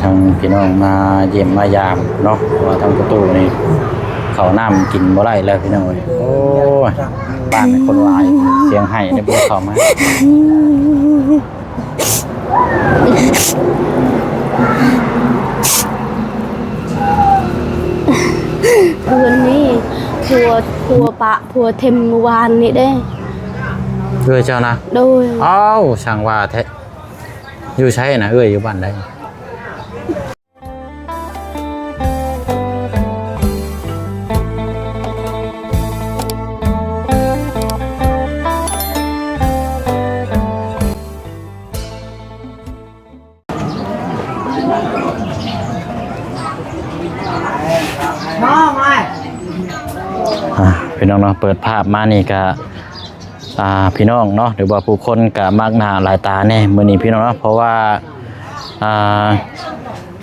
ທາງພີ່ນ້ອງມາຢ້ຽມມາຢາມເນາະ ເພາະວ່າທາງປະຕູນີ້ເຂົ້ານ້ຳກິນບໍ່ໄດ້ແລ້ວພີ່ນ້ອງເອີຍ. ໂອ້ຍ ບ້ານຄົນຫຼາຍ ສຽງໄຫ້ໄດ້ບໍ່ເຂົ້າມາ. ເຮືອນນີ້ຜົວ ຜົວປະຜົວຖິ້ມມື້ວານນີ້ເດ້. ເອື້ອຍເຈົ້ານະ? ໂດຍ. ອ້າວ ຊ່າງວ່າແທ້. ຢູ່ໃສນະ ເອື້ອຍຢູ່ບ້ານໃດ? ອ່າ ພີ່ນ້ອງເນາະ ເປີດພາບມານີ້ກະ ອ່າ ພີ່ນ້ອງເນາະ ຫຼືວ່າຜູ້ຄົນກະມັກໜ້າຫຼາຍຕາແດ່ມື້ນີ້ພີ່ນ້ອງເນາະ ເພາະວ່າ ອ່າ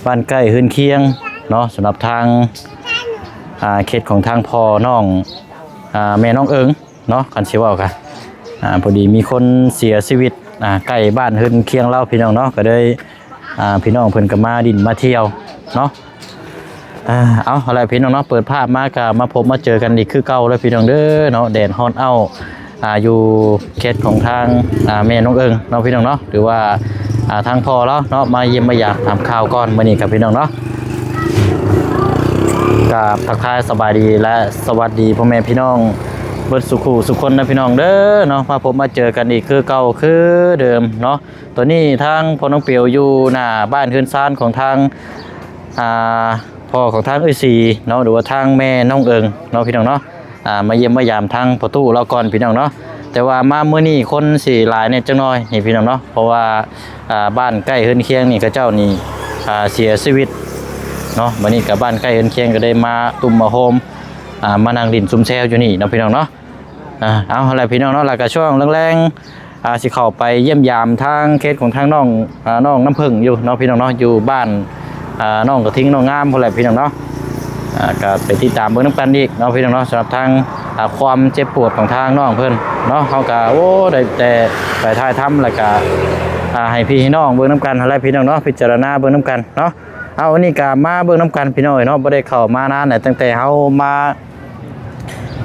ບ້ານໃກ້ເຮືອນຄຽງເນາະ ສຳລັບທາງ ອ່າ ເຂດຂອງທາງພໍ່ນ້ອງ ອ່າ ແມ່ນ້ອງເອີງເນາະ ຄັນຊິເວົ້າກະ ອ່າ ພໍດີມີຄົນເສຍຊີວິດ ອ່າ ໃກ້ບ້ານເຮືອນຄຽງລາວ ພີ່ນ້ອງເນາະ ກະເລີຍ ອ່າ ພີ່ນ້ອງເພິ່ນກະມາດິນມາທ່ຽວເນາະ. ອ່າ ເອົາ ເອົາລະພີ່ນ້ອງເນາະ ເປີດພາບມາກະມາພົບມາເຈີກັນອີກຄືເກົ່າເດີພີ່ນ້ອງເດີເນາະ ແດດຮ້ອນອ້າວ ອ່າ ຢູ່ເຂດຂອງທາງ ອ່າ ແມ່ນ້ອງເອີງເນາະ ພີ່ນ້ອງເນາະ ຫຼືວ່າ ອ່າ ທາງພໍ່ລາວເນາະ ມາຢ້ຽມມາຢາມຖາມຂ່າວກ່ອນມື້ນີ້ກັບພີ່ນ້ອງເນາະ. ກາບທັກທາຍສະບາຍດີ ແລະ ສະຫວັດດີພໍ່ແມ່ພີ່ນ້ອງເບິດສູ່ຄູ່ສູ່ຄົນນະພີ່ນ້ອງເດີເນາະ ມາພົບມາເຈີກັນອີກຄືເກົ່າຄືເດີມເນາະ. ຕອນນີ້ທາງພໍ່ນ້ອງປິວຢູ່ໜ້າບ້ານເຮືອນຊານຂອງທາງ ອ່າ ພໍ່ຂອງທາງເອື້ອຍສີເນາະ ຫຼືວ່າທາງແມ່ນ້ອງເອີງເນາະ ພີ່ນ້ອງເນາະ. ອ່າ ມາຢ້ຽມມາຢາມທາງພໍ່ຕູ້ລາວກ່ອນ ພີ່ນ້ອງເນາະ. ແຕ່ວ່າມາມື້ນີ້ຄົນຊິຫຼາຍແດ່ຈັກໜ້ອຍນີ້ ພີ່ນ້ອງເນາະ ເພາະວ່າ ອ່າ ບ້ານໃກ້ເຮືອນຄຽງນີ້ ເຂົາເຈົ້ານີ້ ອ່າ ເສຍຊີວິດເນາະ. ບັດນີ້ກໍບ້ານໃກ້ເຮືອນຄຽງກໍໄດ້ມາຕຸ້ມມາໂຮມ ອ່າ ມານັ່ງຫຼິ້ນຊຸມແຊວຢູ່ນີ້ເນາະ ພີ່ນ້ອງເນາະ. ອ່າ ເອົາ ຫັ້ນແຫຼະພີ່ນ້ອງເນາະ ແລ້ວກໍຊ່ວງແລງໆ ອ່າ ຊິເຂົ້າໄປຢ້ຽມຢາມທາງເຂດຂອງທາງນ້ອງ ອ່າ ນ້ອງນ້ຳເຜິ້ງຢູ່ເນາະ ພີ່ນ້ອງເນາະ ຢູ່ບ້ານ ອ່າ ນ້ອງກະທິງ ນ້ອງງາມພຸ້ນແຫຼະ ພີ່ນ້ອງເນາະ. ອ່າ ກໍໄປຕິດຕາມເບິ່ງນຳກັນອີກເນາະ ພີ່ນ້ອງເນາະ ສຳລັບທາງ ອ່າ ຄວາມເຈັບປວດຂອງທາງນ້ອງເພິ່ນເນາະ. ເຮົາກໍ ໂອ້ ໄດ້ແຕ່ໄປຖ່າຍທຳ ແລ້ວກໍ ອ່າ ໃຫ້ພີ່ໃຫ້ນ້ອງເບິ່ງນຳກັນຫັ້ນແຫຼະ ພີ່ນ້ອງເນາະ ພິຈາລະນາເບິ່ງນຳກັນເນາະ. ເອົາ ອັນນີ້ກໍມາເບິ່ງນຳກັນ ພີ່ນ້ອງເອີຍເນາະ ບໍ່ໄດ້ເຂົ້າມານານແຫຼະ ຕັ້ງແຕ່ເຮົາມາ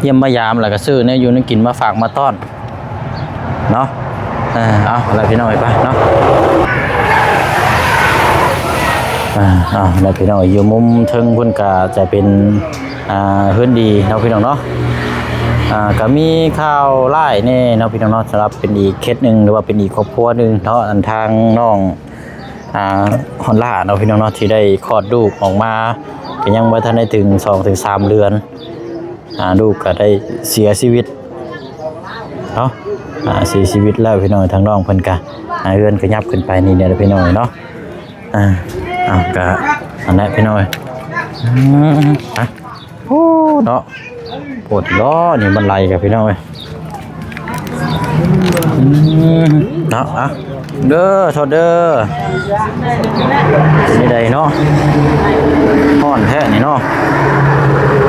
ຢ້ຽມມາຢາມ ແລ້ວກໍຊື້ແນວຢູ່ແນວກິນມາຝາກມາຕ້ອນເນາະ. ເອີ ເອົາລະພີ່ນ້ອງເອີຍ ໄປເນາະ. ເອີ ເອົາລະພີ່ນ້ອງເອີຍ ຢູ່ມຸມເທິງພຸ້ນກໍຈະເປັນ ອ່າ ເຮືອນດີເນາະ ພີ່ນ້ອງເນາະ. ອ່າ ກໍມີຂ່າວຮ້າຍແດ່ເນາະ ພີ່ນ້ອງເນາະ ສຳລັບເປັນອີກເຄສໜຶ່ງ ຫຼືວ່າເປັນອີກຄອບຄົວໜຶ່ງເນາະ ອັນທາງນ້ອງ ອ່າ ຮອນລາເນາະ ພີ່ນ້ອງເນາະ ທີ່ໄດ້ຄອດລູກອອກມາ ກໍຍັງບໍ່ທັນໄດ້ເຖິງສອງເຖິງສາມເດືອນ ອ່າ ລູກກໍໄດ້ເສຍຊີວິດເນາະ. ອ່າ ເສຍຊີວິດແລ້ວ ພີ່ນ້ອງ ທາງນ້ອງເພິ່ນກໍ ອ່າ ເຮືອນກໍຫຍັບຂຶ້ນໄປນີ້ແຫຼະ ພີ່ນ້ອງເນາະ. ອ່າ ເອົາ ກໍອັນນັ້ນ ພີ່ນ້ອງເອີຍ ອືມ ອ່ະ ໂອ້ ເນາະ ໂພດເນາະ ນີ້ມັນໄຫຼກັນ ພີ່ນ້ອງເອີຍ ອືມ ເນາະ. ອ່ະ ເດີ ໂທດເດີ ເປັນຈັ່ງໃດເນາະ ຮ້ອນແທ້ນີ້ເນາະ.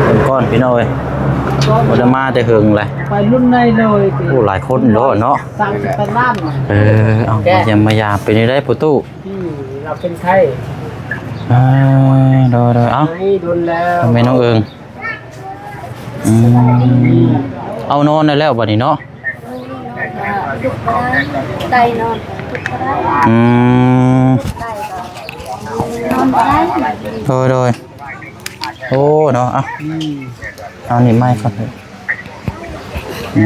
ເບິ່ງກ່ອນ ພີ່ນ້ອງເອີຍ ບໍ່ໄດ້ມາແຕ່ເຫິງແຫຼະ ໄປລຸ້ນໃນເລີຍ ໂອ້ ຫຼາຍຄົນເນາະ ສາມສິບແປດລ້ານ. ເອີ ເອົາ ມາຢ້ຽມມາຢາມ ເປັນຈັ່ງໃດພໍ່ຕູ້? ອືມ ລາວເປັນໄຂ້ ອ່າ ໂດຍໆ ເອົາ ໄຂ້ດົນແລ້ວ ແມ່ນ້ອງເອີງ ອືມ ເອົາ ນອນໄດ້ແລ້ວບັດນີ້ເນາະ ໄດ້ນອນ ອືມ ໄດ້ກໍນອນບໍ່ໄດ້ ໂດຍໆ ໂອ້ ເນາະ ເອົາ ອືມ ເອົານີ້ໄມ້ກ່ອນ ອື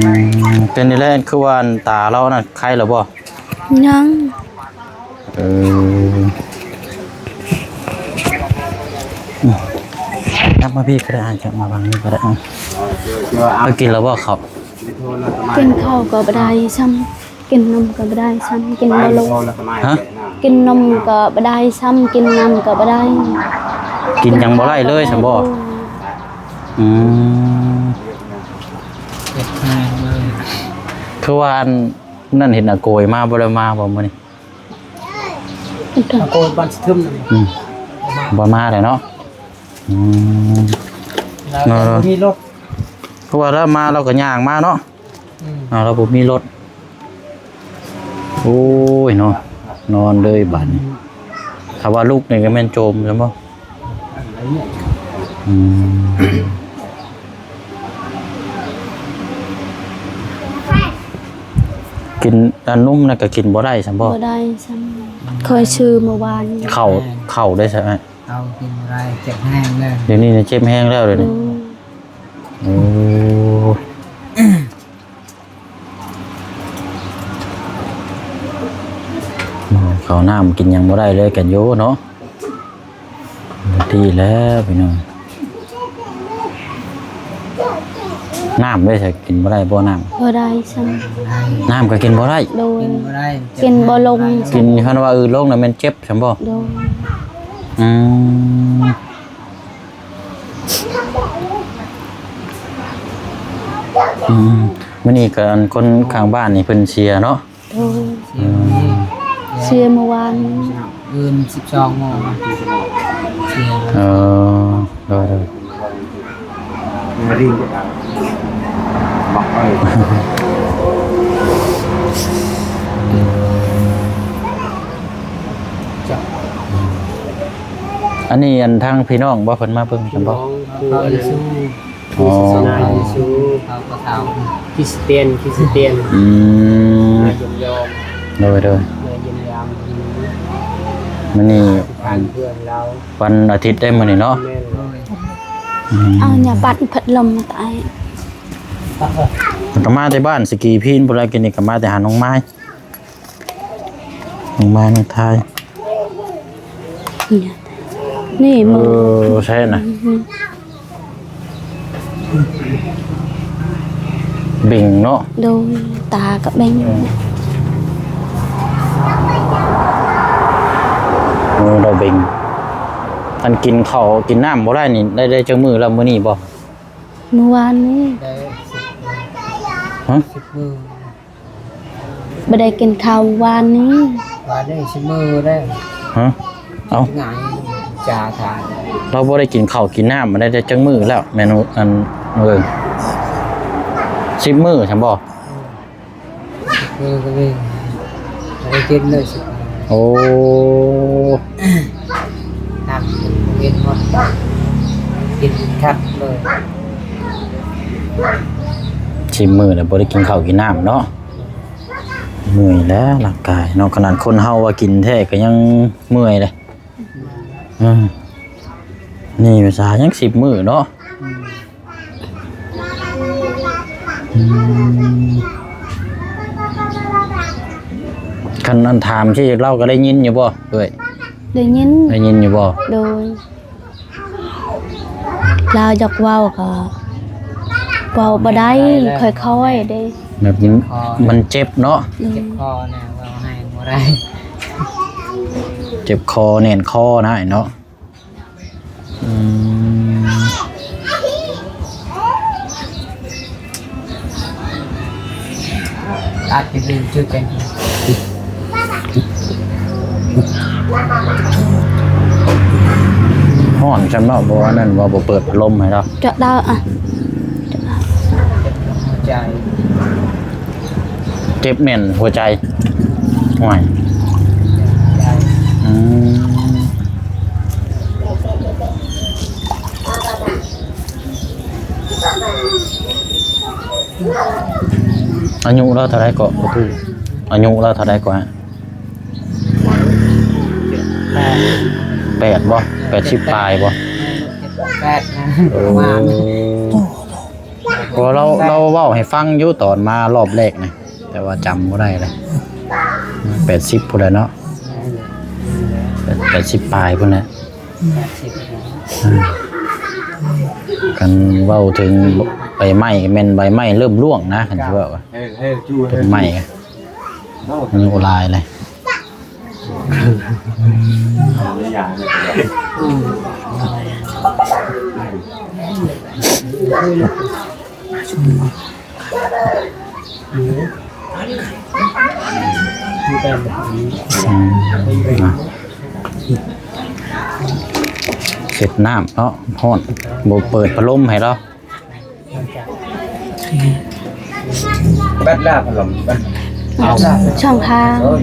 ມ ເປັນນີ້ແຫຼະ ຄືວ່າຕາລາວນັ້ນໄຄແລ້ວບໍ່? ຍັງ ເອີ ອືມ ກັບມາພີ້ກໍໄດ້ ອ້າຍ ກັບມາວາງນີ້ກໍໄດ້ ເອົາ ເອົາ ກິນແລ້ວບໍ່ເຂົ້າ? ກິນເຂົ້າກໍບໍ່ໄດ້ຊ້ຳ ກິນນົມກໍບໍ່ໄດ້ຊ້ຳ ກິນບໍ່ລົງ ຮະ? ກິນນົມກໍບໍ່ໄດ້ຊ້ຳ ກິນນ້ຳກໍບໍ່ໄດ້ ກິນຫຍັງບໍ່ໄດ້ເລີຍຊັ້ນບໍ່? ອືມ ເຮັດແຮງເລີຍ ຄືວ່າອັນນັ້ນເຫັນອາໂກຍມາ ບໍ່ໄດ້ມາບໍ່ມື້ນີ້? ອາໂກຍບ້ານສະທຶມ ອືມ ບໍ່ມາແລ້ວເນາະ ອືມ ລາວບໍ່ມີລົດ ເພາະວ່າລາວມາລາວກໍຍ່າງມາເນາະ ອືມ ອ່າ ລາວບໍ່ມີລົດ ໂອ້ຍເນາະ ນອນເລີຍບາດນີ້ ຖ້າວ່າລຸກນີ້ກໍແມ່ນໂຈມຊັ້ນບໍ່? ອືມ ກິນອັນນົມນັ້ນກໍກິນບໍ່ໄດ້ຊັ້ນບໍ່? ບໍ່ໄດ້ຊ້ຳ ຂ້ອຍຊື້ມື້ວານນີ້ ເຂົ້າ ເຂົ້າໄດ້ຊັ້ນ? ເອົາກິນບໍ່ໄດ້ ເຈັບແຮງແລ້ວ ດຽວນີ້ເຈັບແຮງແລ້ວ ດຽວນີ້ ໂອ້ ເຂົ້ານ້ຳກິນຫຍັງບໍ່ໄດ້ເລີຍກັນຢູ່ເນາະ. ດີແລ້ວພີ່ນ້ອງ ນ້ຳເດ້ ໃສ່ກິນບໍ່ໄດ້ບໍ່ນ້ຳ? ບໍ່ໄດ້ຊ້ຳ ນ້ຳກໍກິນບໍ່ໄດ້ ໂດຍ ກິນບໍ່ໄດ້ ກິນບໍ່ລົງ ກິນຄັນວ່າອືດລົງນະແມ່ນເຈັບຊັ້ນບໍ່? ໂດຍ ອືມ ອືມ ມື້ນີ້ກໍອັນຄົນຂ້າງບ້ານນີ້ເພິ່ນເສຍເນາະ? ໂດຍ ອືມ ເສຍມື້ວານ ອືມ ສິບສອງໂມງ ເສຍ ເອີ ໂດຍ ໂດຍ ອັນນີ້ອັນທາງພີ່ນ້ອງບໍ່ ເພິ່ນມາເບິ່ງກັນບໍ່? ພີ່ນ້ອງຜູ້ອັນນັ້ນ ອໍ ນາຍຢູ່ສູງ ເຂົາກໍຖາມຄຣິສຕຽນ ຄຣິສຕຽນ ອືມ ມາຢ້ຽມຢາມ ໂດຍ ໂດຍ ມາຢ້ຽມຢາມ ມື້ນີ້ ບ້ານເພື່ອນລາວ ວັນອາທິດເດ້ມື້ນີ້ເນາະ ແມ່ນ ໂດຍ ອືມ ເອົາຫຍັງປັດພັດລົມມາຕາຍ ກໍມາແຕ່ບ້ານສະກີພີນພຸ້ນລະ ກິນນີ້ກໍມາແຕ່ຫານ້ອງມາຍ ນ້ອງມາຍ ນ້ອງທາຍ ນີ້ ເອີ ມື້ ໃຊ່ນະ ອືມ ເບັງເນາະ ໂດຍ ຕາກໍເບັງ ອືມ ເອີ ລາວເບັງ ອັນກິນເຂົ້າກິນນ້ຳບໍ່ໄດ້ນີ້ ໄດ້ ໄດ້ຈັກມື້ແລ້ວ ມື້ນີ້ບໍ່? ມື້ວານນີ້ ຮະ? ບໍ່ໄດ້ກິນເຂົ້າວານນີ້ ວານນີ້ຊິມື້ໄດ້ ຮະ? ເອົ້າ ງ່າຍ ຈາທານ ລາວບໍ່ໄດ້ກິນເຂົ້າກິນນ້ຳມາໄດ້ຈັກມື້ແລ້ວ ແມ່ນ ອັນ ເອີ ສິບມື້ຊັ້ນບໍ່? ເອີ ສິບມື້ກໍມີ ບໍ່ໄດ້ກິນເລີຍສິບມື້ ໂອ້ ນ້ຳກິນບໍ່ເຫັນໝົດ ກິນຄັດເລີຍ ສິບມື້ແລ້ວບໍ່ໄດ້ກິນເຂົ້າກິນນ້ຳເນາະ. ເມື່ອຍແຫຼະຮ່າງກາຍເນາະ ຂະໜາດຄົນເຮົາວ່າກິນແທ້ກໍຍັງເມື່ອຍເດ້ ເອີ ນີ້ພາສາຍັງສິບມື້ເນາະ ອືມ ອືມ ຄັນອັນຖາມທີ່ລາວກໍໄດ້ຍິນຢູ່ບໍ່ເອື້ອຍ? ໄດ້ຍິນ ໄດ້ຍິນຢູ່ບໍ່? ໂດຍ. ລາວຢາກເວົ້າກໍເວົ້າບໍ່ໄດ້ ບໍ່ໄດ້ແລ້ວ ຄ່ອຍໆເດ້ ແບບມັນ ເຈັບຄໍ ມັນເຈັບເນາະ ອືມ ເຈັບຄໍນະ ເວົ້າແຮງບໍ່ໄດ້ ເຈັບຄໍແໜ້ນຄໍນະເນາະ ອືມ ອັດຢູ່ ຈຸດກັນ ຮ້ອນຊັ້ນເນາະ ບໍ່ອັນນັ້ນ ບໍ່ ບໍ່ເປີດພັດລົມໃຫ້ເນາະ ຈະດາວ ອ່ະ ເຈັບຫົວໃຈ ເຈັບແໜ້ນຫົວໃຈ ໂອ້ຍ ອືມ. ອາຍຸລາວເທົ່າໃດເກາະ? ບໍ່ຮູ້ ອາຍຸລາວເທົ່າໃດເກາະ? ແປດ ແປດບໍ່? ແປດສິບປາຍບໍ່? ແປດນະ ໂອ້ ປະມານ ເພາະວ່າລາວ ລາວເວົ້າໃຫ້ຟັງຢູ່ຕອນມາລອບແລກນະ ແຕ່ວ່າຈຳບໍ່ໄດ້ແລ້ວ ແປດສິບພຸ້ນແຫຼະເນາະ ແປດ ແປດສິບປາຍພຸ້ນແຫຼະ ອືມ ຄັນເວົ້າເຖິງໃບໄມ້ ແມ່ນໃບໄມ້ເລີ່ມລ່ວງນະ ຄັນຊິເວົ້າ ເອີ ເອີ ຕົ້ນໄມ້ ອາຍຸຫຼາຍເລີຍ. ເຊັດນ້ຳເນາະ ຮ້ອນ ບໍ່ເປີດພັດລົມໃຫ້ລາວ. ແບັດລາພັດລົມ ເອົາ ຊ່ອງທາງ ໂອ້ຍ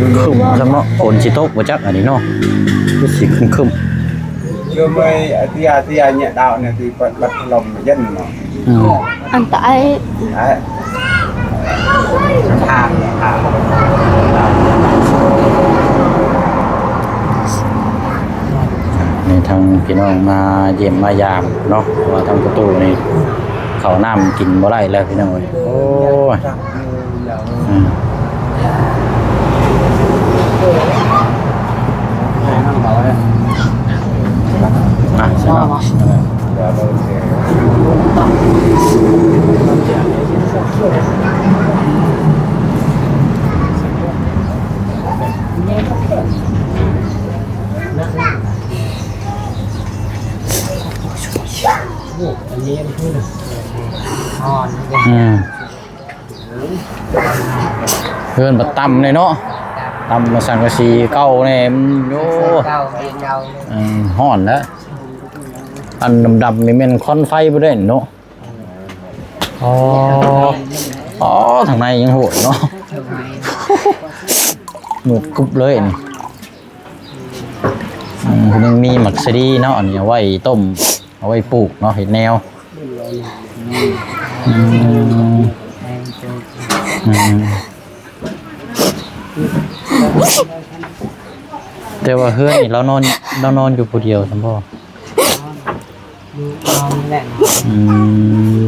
ຄຶ້ມຊ້ຳເນາະ ຝົນຊິຕົກບໍ່ຈັກອັນນີ້ເນາະ ຄືຊິຄຶ້ມໆ. Chưa mới tia tia nhẹ đạo này thì bật bật lồng dân mà. ອືມ Ăn tại. Đấy. Hàng hàng. ນີ້ທາງພີ່ນ້ອງມາຢ້ຽມມາຢາມເນາະ ເພາະວ່າທາງປະຕູນີ້ເຂົ້ານ້ຳກິນບໍ່ໄດ້ແລ້ວພີ່ນ້ອງເອີຍ. ໂອ້ຍ ອືມ ອ່ະ ໂອ້ ອັນນີ້ມັນຄື ອືມ ເຮືອນບັດຕ່ຳເລີຍເນາະ ຕ່ຳມາສັງກະສີເກົ່າແດ່ ໂອ້ ເກົ່າເກົ່າ ອືມ ຮ້ອນແລ້ວ ອັນດຳໆນີ້ແມ່ນຄວັນໄຟບໍ່ໄດ້ເນາະ. ອໍ ອໍ ທາງໃນຍັງໂຫດເນາະ ມືດກຸບເລີຍນີ້. ອືມ ຍັງມີໝາກສະດີເນາະ ອັນນີ້ເອົາໄວ້ຕົ້ມ ເອົາໄວ້ປູກເນາະ ເຮັດແນວ. ອືມ ອືມ ແຕ່ວ່າເຮືອນນີ້ລາວນອນ ລາວນອນຢູ່ຜູ້ດຽວຊັ້ນບໍ່? ຢູ່ນອນນີ້ແຫຼະເນາະ.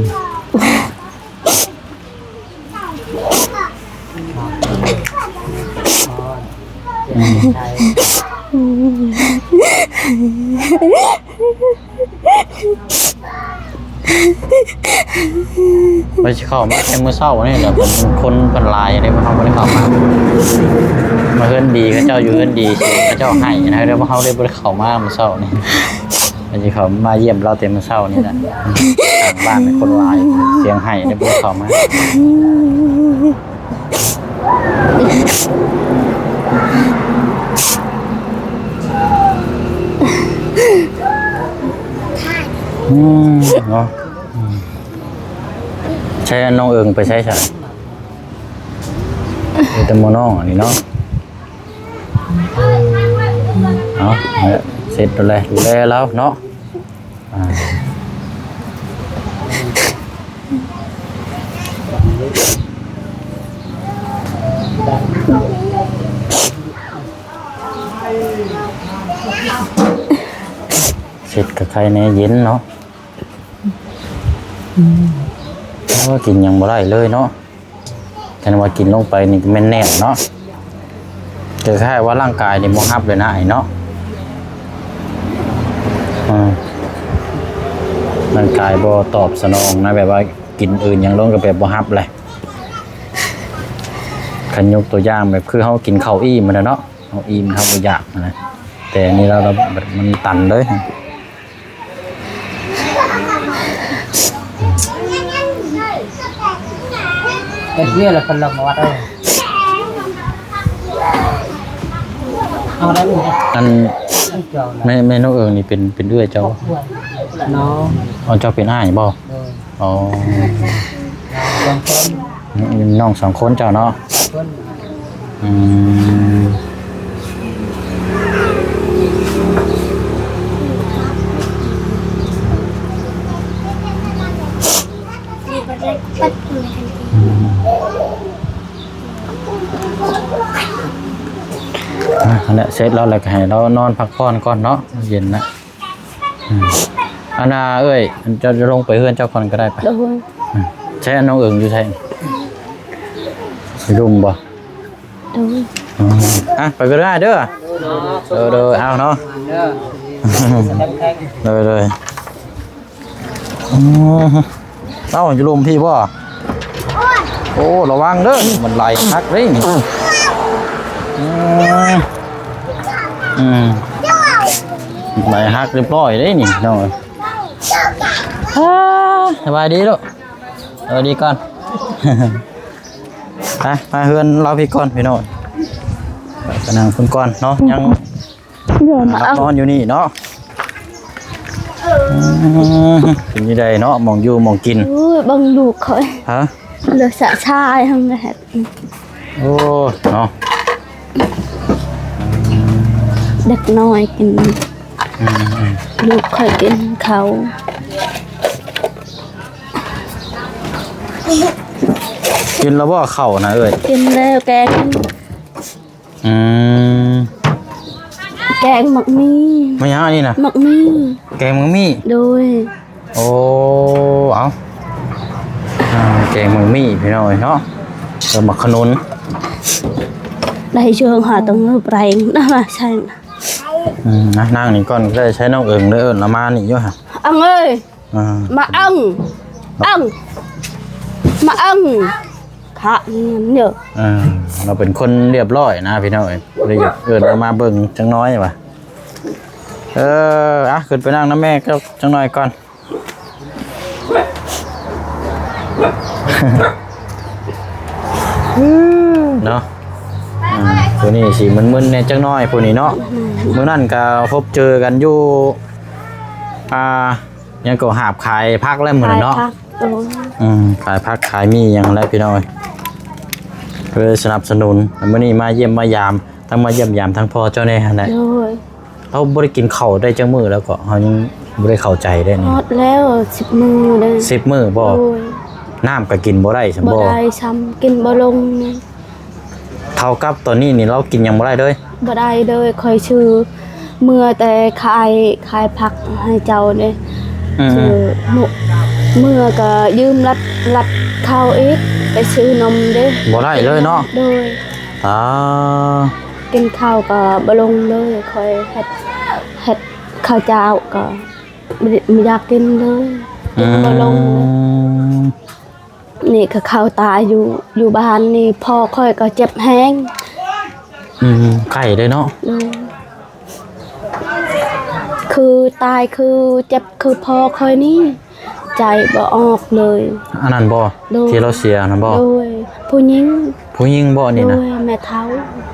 ອືມ ອືມ ວ່າຊິເຂົ້າມາແຕ່ມື້ເຊົ້ານີ້ແຫຼະ ຄົນເພິ່ນຫຼາຍເດ້ ເຮົາບໍ່ໄດ້ເຂົ້າມາ. ມາເຮືອນດີ ເຂົາເຈົ້າຢູ່ເຮືອນດີ ເຂົາເຈົ້າໃຫ້ນະ ເຮົາເລີຍບໍ່ໄດ້ເຂົ້າມາມື້ເຊົ້ານີ້. ອັນນີ້ເຂົາມາຢ້ຽມລາວແຕ່ມື້ເຊົ້ານີ້ນະ ທາງບ້ານຄົນຫຼາຍ ສຽງໄຫ້ໄດ້ບໍ່ເຂົ້າມາ. ອືມ ເນາະ ອືມ ໃຊ້ອັນນ້ອງເອີງໄປໃຊ້ຊະ? ມີແຕ່ໝໍນ້ອງອັນນີ້ເນາະ. ເອົາ ເສັດແລ້ວ ດູແລລາວເນາະ. ອ່າ ເສັດກະໄຄແນ່ ເຢັນເນາະ. ໂອ້ ກິນຫຍັງບໍ່ໄດ້ເລີຍເນາະ. ຄັນວ່າກິນລົງໄປນີ້ກໍແມ່ນແໜ້ນເນາະ ຄືຄ້າຍໆວ່າຮ່າງກາຍນີ້ບໍ່ຮັບເລີຍນະ ອ້າຍເນາະ. ເອີ ຮ່າງກາຍບໍ່ຕອບສະໜອງນະ ແບບວ່າກິນອື່ນຫຍັງລົງກໍແບບບໍ່ຮັບແຫຼະ. ຄັນຍົກຕົວຢ່າງແບບຄືເຮົາກິນເຂົ້າອີ່ມຫັ້ນນະເນາະ ເຮົາອີ່ມເຮົາບໍ່ຢາກຫັ້ນນະ ແຕ່ອັນນີ້ລາວ ລາວແບບມັນຕັນເລີຍ. ເຮັດວຽກແລ້ວເພິ່ນລົງມາວັດເອີຍ ເອົາໄດ້ບໍ່? ອັນ ແມ່ ແມ່ນ້ອງເອີງນີ້ເປັນ ເປັນເອື້ອຍເຈົ້າບໍ່? ນ້ອງ ອໍ ເຈົ້າເປັນອ້າຍບໍ່? ໂດຍ ອໍ ສອງຄົນ ອືມ ນ້ອງສອງຄົນເຈົ້າເນາະ. ເພິ່ນ ອືມ ອ່າ ອັນນັ້ນເສັດແລ້ວ ແລ້ວກໍໃຫ້ລາວນອນພັກຜ່ອນກ່ອນເນາະ ເຢັນນະ. ອືມ ອັນນ່າເອີຍ ເຈົ້າຈະລົງໄປເຮືອນເຈົ້າກ່ອນກໍໄດ້ໄປ. ໂດຍ ອືມ ໃສ ອັນນ້ອງເອີງຢູ່ໃສ? ຢູ່ລຸ່ມບໍ່? ໂດຍ ອືມ ອ່ະ ໄປກໍໄດ້ເດີ. ໂດຍ ໂດຍ ເອົາເນາະ ໂດຍ ໂດຍ. ອືມ ເອົ້າ ຢູ່ລຸ່ມພີ້ບໍ່? ໂອ້ ລະວັງເດີ ມັນໄຫຼຫັກເດ້ນີ້. ອືມ ອືມ ໄຫຼຫັກຮຽບຮ້ອຍເດ້ນີ້ ນ້ອງເອີຍ. ອ່າ ສະບາຍດີລູກ ສະບາຍດີກ່ອນ. ໄປ ມາເຮືອນລາວພີ້ກ່ອນພີ່ນ້ອງ ໄປນັ່ງພຸ້ນກ່ອນເນາະ ຍັງ ເຮືອນ ອ່າ ນອນຢູ່ນີ້ເນາະ. ອືມ ເປັນຈັ່ງໃດເນາະ ໝ່ອງຢູ່ໝ່ອງກິນ? ໂອ້ຍ ເບິ່ງລູກຂ້ອຍ ຮະ ເຫຼືອສະຊາຍຫັ້ນແຫຼະ. ໂອ້ ເນາະ ເດັກນ້ອຍກິນ ອືມໆ ລູກຂ້ອຍກິນເຂົ້າ ກິນແລ້ວບໍ່ເຂົ້ານະເອີຍ? ກິນແລ້ວແກງ ອືມ ແກງໝາກມີ້ ມາຫຍັງອັນນີ້ນະ? ໝາກມີ້ ແກງໝາກມີ້ ໂດຍ ໂອ້ ເອົາ ອ່າ ແກງໝາກມີ້ພີ່ນ້ອງເອີຍເນາະ ກັບໝາກຂະໜູນ ໄດ້ເຊີງຫາຕົງແປງນະ ມາໃສ່ ອືມ ນະ ນັ່ງນີ້ກ່ອນກໍໄດ້ ໃຊ້ນ້ອງເອີງເດີ ເອີ້ນລາວມານີ້ຢູ່ຫະ ອັງເອີຍ ອ່າ ມາອັງ ອັງ ມາອັງ ຂະເງິນເດີ ອ່າ ລາວເປັນຄົນລຽບລ້ອຍນະພີ່ນ້ອງເອີຍ ເລີຍຢາກເອີ້ນລາວມາເບິ່ງຈັກໜ້ອຍວ່າ ເອີ ອ່ະ ຂຶ້ນໄປນັ່ງນຳແມ່ຈັກໜ້ອຍກ່ອນ ເນາະ ອ່າ ຜູ້ນີ້ຊິມຶນໆແດ່ຈັກໜ້ອຍຜູ້ນີ້ເນາະ ອືມ ມື້ນັ້ນກໍພົບເຈີກັນຢູ່ ອ່າ ຍັງກໍຫາບຂາຍຜັກແລ້ວມື້ນັ້ນເນາະ ຂາຍຜັກ ໂອ້ ອືມ ຂາຍຜັກຂາຍໝີ່ຫຍັງແຫຼະພີ່ນ້ອງ ເພື່ອສະໜັບສະໜູນ ມື້ນີ້ມາຢ້ຽມມາຢາມ ທັງມາຢ້ຽມຢາມທັງພໍ່ເຈົ້າແດ່ຫັ້ນແຫຼະ ໂດຍ ລາວບໍ່ໄດ້ກິນເຂົ້າໄດ້ຈັກມື້ແລ້ວເກາະ ເຮົາຍັງບໍ່ໄດ້ເຂົ້າໃຈເດ້ນີ້ ຮອດແລ້ວສິບມື້ເດ້ ສິບມື້ບໍ່? ໂດຍ ນ້ຳກໍກິນບໍ່ໄດ້ຊັ້ນບໍ່? ບໍ່ໄດ້ຊ້ຳ ກິນບໍ່ລົງ ເທົ່າກັບຕອນນີ້ນີ້ລາວກິນຫຍັງບໍ່ໄດ້ເລີຍ? ບໍ່ໄດ້ເລີຍ ຂ້ອຍຊື້ເມືອແຕ່ຂາຍ ຂາຍຜັກໃຫ້ເຈົ້າເດ້ ອືມໆ ຊື້ເມືອ ເມືອກໍຢືມລັດ ລັດເຂົ້າອີກ ໄປຊື້ນົມເດ້ ບໍ່ໄດ້ເລີຍເນາະ ໂດຍ ອ່າ ກິນເຂົ້າກໍບໍ່ລົງເລີຍ ຂ້ອຍເຮັດ ເຮັດເຂົ້າເຈົ້າກໍບໍ່ ບໍ່ຢາກກິນເລີຍ ອືມ ກິນບໍ່ລົງເລີຍ ນີ້ກໍເຂົ້າຕາຍຢູ່ ຢູ່ບ້ານນີ້ ພໍ່ຂ້ອຍກໍເຈັບແຮງ ອືມ ໄຂ້ເດ້ເນາະ ໂດຍ ຄືຕາຍ ຄືເຈັບ ຄືພໍ່ຂ້ອຍນີ້ ໃຈບໍ່ອອກເລີຍ ອັນນັ້ນບໍ່? ໂດຍ ທີ່ລາວເສຍນັ້ນບໍ່? ໂດຍ ຜູ້ຍິງ ຜູ້ຍິງບໍ່ນີ້ນະ? ໂດຍ ແມ່ເຖົ້າ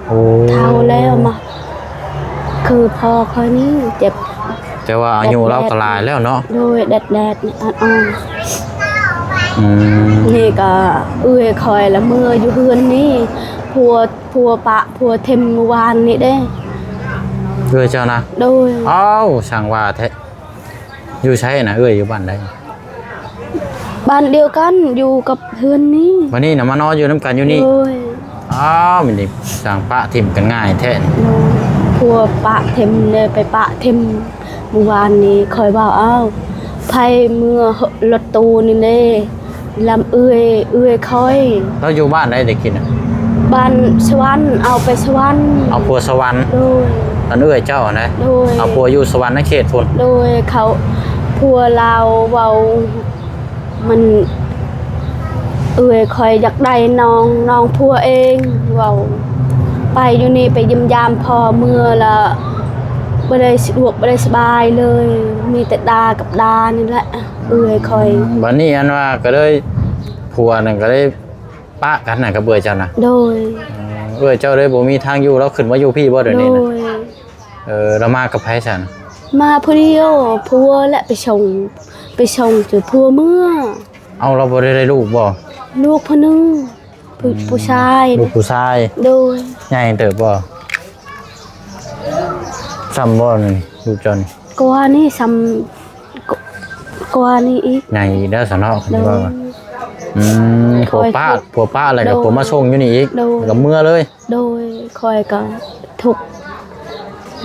ໂອ້ ເຖົ້າແລ້ວມາ ຄືພໍ່ຂ້ອຍນີ້ເຈັບ ແຕ່ວ່າອາຍຸລາວກໍຫຼາຍແລ້ວເນາະ ໂດຍ ແດດໆ ອ່ອນໆ ອືມ ນີ້ກໍເອື້ອຍຂ້ອຍລະເມືອຢູ່ເຮືອນນີ້ ຜົວ ຜົວປະ ຜົວຖິ້ມມື້ວານນີ້ເດ້ ເອື້ອຍເຈົ້ານະ? ໂດຍ ອ້າວ ຊ່າງວ່າແທ້ ຢູ່ໃສນະ ເອື້ອຍຢູ່ບ້ານໃດ? ບ້ານດຽວກັນ ຢູ່ກັບເຮືອນນີ້ ບັດນີ້ນະມານອນຢູ່ນຳກັນຢູ່ນີ້ ໂດຍ ອ້າວ ມັນນີ້ຊ່າງປະຖິ້ມກັນງ່າຍແທ້ນີ້ ໂດຍ ຜົວປະຖິ້ມເລີຍ ໄປປະຖິ້ມ ມື້ວານນີ້ຂ້ອຍເວົ້າ ອ້າວ ໃຜເມືອລົດຕູ້ນີ້ເດ້ ລຳເອື້ອຍ ເອື້ອຍຂ້ອຍ ລາວຢູ່ບ້ານໃດແຕ່ກີ້ນະ? ບ້ານສະຫວັນ ເອົາໄປສະຫວັນ ເອົາຜົວສະຫວັນ ໂດຍ ອັນເອື້ອຍເຈົ້າຫັ້ນນະ ໂດຍ ເອົາຜົວຢູ່ສະຫວັນນະເຂດພຸ້ນ ໂດຍ ເຂົາ ຜົວລາວເວົ້າ ມັນ ເອື້ອຍຂ້ອຍຢາກໄດ້ນ້ອງ ນ້ອງຜົວເອງ ເວົ້າ ໄປຢູ່ນີ້ໄປຢ້ຽມຢາມພໍ່ເມືອລະ ບໍ່ໄດ້ສະດວກ ບໍ່ໄດ້ສະບາຍເລີຍ ມີແຕ່ດາກັບດານີ້ແຫຼະ ເອື້ອຍຂ້ອຍ ອືມ ບັດນີ້ອັນວ່າກໍເລີຍ ຜົວນັ້ນກໍເລີຍປະກັນນະກັບເອື້ອຍເຈົ້ານະ ໂດຍ ເອີ ເອື້ອຍເຈົ້າເລີຍບໍ່ມີທາງຢູ່ ລາວຂຶ້ນມາຢູ່ພີ້ບໍ່ດຽວນີ້ນະ? ໂດຍ ເອີ ລາວມາກັບໃຜຊັ້ນ? ມາຜູ້ດຽວ ຜົວແຫຼະໄປສົ່ງ ໄປສົ່ງຈົນຜົວເມືອ ເອົ້າ ລາວບໍ່ໄດ້ໄດ້ລູກບໍ່? ລູກຜູ້ໜຶ່ງ ຜູ້ ອືມ ຜູ້ຊາຍ ລູກຜູ້ຊາຍ ໂດຍ ໃຫຍ່ເຕີບບໍ່? ສ່ຳບໍ່ນີ້ ລູກເຈົ້ານີ້? ກວ່ານີ້ ສ່ຳ ກວ່ານີ້ອີກ ໃຫຍ່ອີກແລ້ວຊະເນາະ ຄັນ ໂດຍ ວ່າ ອືມ ຜົວປະ ຜົວປະແລ້ວກໍ ໂດຍ ຜົວມາສົ່ງຢູ່ນີ້ອີກ ໂດຍ ແລ້ວກໍເມືອເລີຍ ໂດຍ ຂ້ອຍກໍທຸກ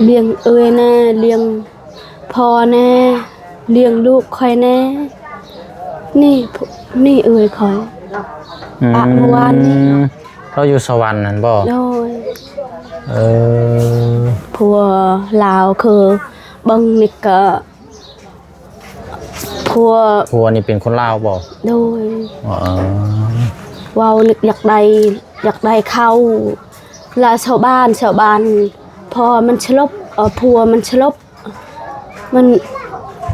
ລ້ຽງເອື້ອຍແດ່ ລ້ຽງພໍ່ແດ່ ລ້ຽງລູກຂ້ອຍແດ່ ນີ້ ນີ້ເອື້ອຍຂ້ອຍ ອືມ ປະເມື່ອວານນີ້ ລາວຢູ່ສະຫວັນຫັ້ນບໍ່? ໂດຍ ເອີ ຜົວລາວ ຄືເບິ່ງນີ້ກໍ ຜົວ ຜົວນີ້ເປັນຄົນລາວບໍ່? ໂດຍ ອໍ ເວົ້າຢາກໄດ້ ຢາກໄດ້ເຂົ້າ ລະຊາວບ້ານ ຊາວບ້ານ ພໍ່ມັນສະຫຼົບ ເອີ ຜົວມັນສະຫຼົບ ມັນ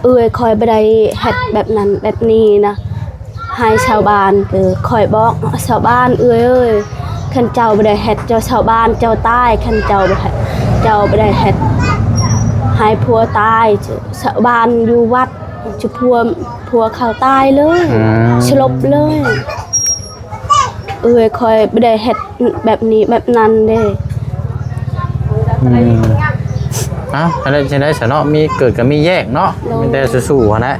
ເອື້ອຍຂ້ອຍບໍ່ໄດ້ເຮັດແບບນັ້ນແບບນີ້ນະ ໃຫ້ຊາວບ້ານ ເອີ ຂ້ອຍບອກຊາວບ້ານ ເອື້ອຍເອີຍ ຄັນເຈົ້າບໍ່ໄດ້ເຮັດ ເຈົ້າຊາວບ້ານເຈົ້າຕາຍ ຄັນເຈົ້າບໍ່ເຮັດ ເຈົ້າບໍ່ໄດ້ເຮັດໃຫ້ຜົວຕາຍ ຊາວບ້ານຢູ່ວັດ ຈຸພົວ ຜົວເຂົາຕາຍເລີຍ ອືມ ສະຫຼົບເລີຍ ເອື້ອຍຂ້ອຍບໍ່ໄດ້ເຮັດແບບນີ້ແບບນັ້ນເດ້ ອືມ ເອົ້າ ອັນນັ້ນຈັ່ງໃດຊະເນາະ ມີເກີດກໍມີແຍກເນາະ ໂດຍ ມີແຕ່ສູ້ໆຫັ້ນແຫຼະ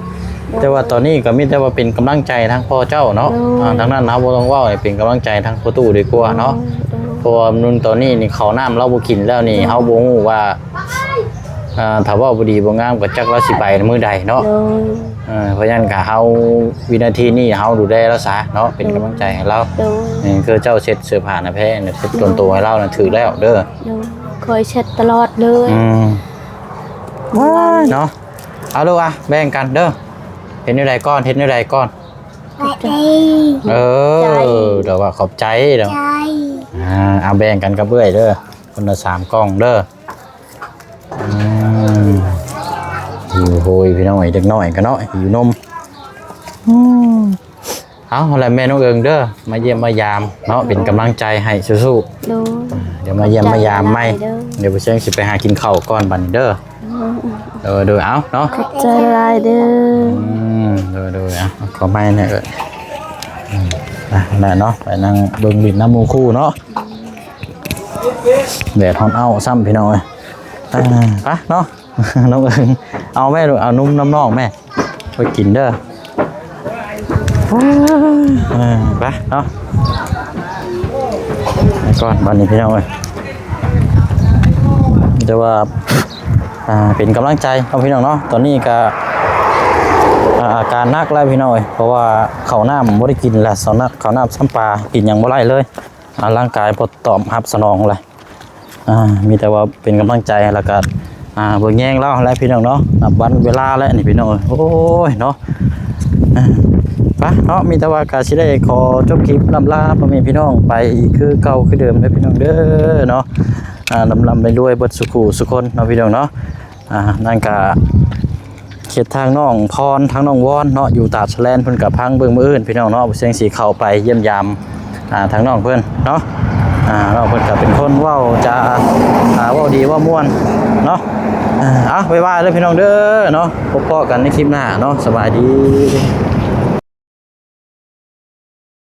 ໂດຍ ແຕ່ວ່າຕອນນີ້ກໍມີແຕ່ວ່າເປັນກຳລັງໃຈທາງພໍ່ເຈົ້າເນາະ ໂດຍ ອ່າ ທາງນັ້ນເຮົາບໍ່ຕ້ອງເວົ້າ ໃຫ້ເປັນກຳລັງໃຈທາງພໍ່ຕູ້ດີກວ່າເນາະ ໂດຍ ໂດຍ ເພາະວ່າໜຸ່ມຕອນນີ້ນີ້ເຂົ້ານ້ຳລາວບໍ່ກິນແລ້ວນີ້ ໂດຍ ເຮົາບໍ່ຮູ້ວ່າ ອ່າ ຖ້າເວົ້າບໍ່ດີບໍ່ງາມກໍຈັກລາວຊິໄປມື້ໃດເນາະ ໂດຍ ເອີ ເພາະຫຍັງກະເຮົາ ວິນາທີນີ້ເຮົາດູແລລາວຊະເນາະ ເປັນກຳລັງໃຈໃຫ້ລາວ ໂດຍ ເອີ ຄືເຈົ້າເຊັດເສື້ອຜ້າໜ້າແພນ ເຊັດ ໂດຍ ຕົນໂຕໃຫ້ລາວນະ ຖືກແລ້ວເດີ ໂດຍ ຄອຍເຊັດຕະຫຼອດເລີຍ ອືມ ວ້າຍເນາະ ເອົາລູກອະ ແບ່ງກັນເດີ ເຮັດແນວໃດກ່ອນ ເຮັດແນວໃດກ່ອນ ຂອບໃຈ ເອີ ຂອບໃຈ ດອກວ່າຂອບໃຈເດີ ໃຈ ອ່າ ເອົາແບ່ງກັນກັບເອື້ອຍເດີ ຄົນລະສາມກ່ອງເດີ ອືມ ຫິວໂຫຍພີ່ນ້ອງເອີຍ ເດັກນ້ອຍກໍເນາະ ຫິວນົມ ອືມ ເອົາ ຫັ້ນແຫຼະແມ່ນ້ອງເອີງເດີ ມາຢ້ຽມມາຢາມເນາະ ເປັນກຳລັງໃຈໃຫ້ສູ້ໆ ໂດຍ ດຽວມາຢ້ຽມມາຢາມໃໝ່ ຂອບໃຈຫຼາຍເດີ ດຽວບໍ່ແຊງຊິໄປຫາກິນເຂົ້າກ່ອນບັດນີ້ເດີ ໂດຍ ໂດຍ ເອົາເນາະ ຂອບໃຈຫຼາຍເດີ ອືມ ໂດຍ ໂດຍ ເອົາ ຂໍໃໝ່ແດ່ເອີຍ ອືມ ອ່ະ ນັ້ນແຫຼະເນາະ ໄປນັ່ງເບິ່ງຫຼິ້ນນຳໝູ່ຄູ່ເນາະ ແດດຮ້ອນເອົ້າຊ້ຳພີ່ນ້ອງເອີຍ ອ່າ ໄປເນາະ ນ້ອງເອີງ ເອົາແມ່ລູກ ເອົານົມນຳນ້ອງແມ່ ໄປກິນເດີ ເອີ ໄປເນາະ ໄປກ່ອນບັດນີ້ພີ່ນ້ອງເອີຍ ແຕ່ວ່າ ອ່າ ເປັນກຳລັງໃຈເນາະພີ່ນ້ອງເນາະ ຕອນນີ້ກະ ອ່າ ອາການໜັກແລ້ວພີ່ນ້ອງເອີຍ ເພາະວ່າເຂົ້ານ້ຳບໍ່ໄດ້ກິນແລ້ວ ເຂົ້ານ້ຳ ເຂົ້ານ້ຳຊ້ຳປາ ກິນຫຍັງບໍ່ໄດ້ເລີຍ ອ່າ ຮ່າງກາຍບໍ່ຕອບຮັບສະໜອງແລ້ວ ອ່າ ມີແຕ່ວ່າເປັນກຳລັງໃຈ ແລ້ວກະ ອ່າ ເບິ່ງແຍງລາວຫັ້ນແຫຼະພີ່ນ້ອງເນາະ ນັບວັນເວລາແລ້ວນີ້ພີ່ນ້ອງເອີຍ ໂອ້ຍເນາະ ອ່າ ໄປເນາະ ມີແຕ່ວ່າກະຊິໄດ້ຂໍຈົບຄລິບລ່ຳລາພໍ່ແມ່ພີ່ນ້ອງໄປອີກຄືເກົ່າຄືເດີມເດີພີ່ນ້ອງເດີເນາະ ອ່າ ລ່ຳໆລວຍໆເບິດສູ່ຄູ່ສູ່ຄົນເນາະພີ່ນ້ອງເນາະ ອ່າ ນັ້ນກະ ເຂດທາງນ້ອງພອນ ທາງນ້ອງວອນເນາະ ຢູ່ຕາດສະແລນ ເພິ່ນກະພັງເບິ່ງມື້ອື່ນພີ່ນ້ອງເນາະ ເຊິ່ງຊິເຂົ້າໄປຢ້ຽມຢາມ ອ່າ ທາງນ້ອງເພິ່ນເນາະ ອ່າ ນ້ອງເພິ່ນກະເປັນຄົນເວົ້າຈາ ອ່າ ເວົ້າດີເວົ້າມ່ວນເນາະ ເອົາ ບາຍບາຍເດີພີ່ນ້ອງເດີເນາະ ພົບພໍ້ກັນໃນຄລິບໜ້າເນາະ ສະບາຍດີ.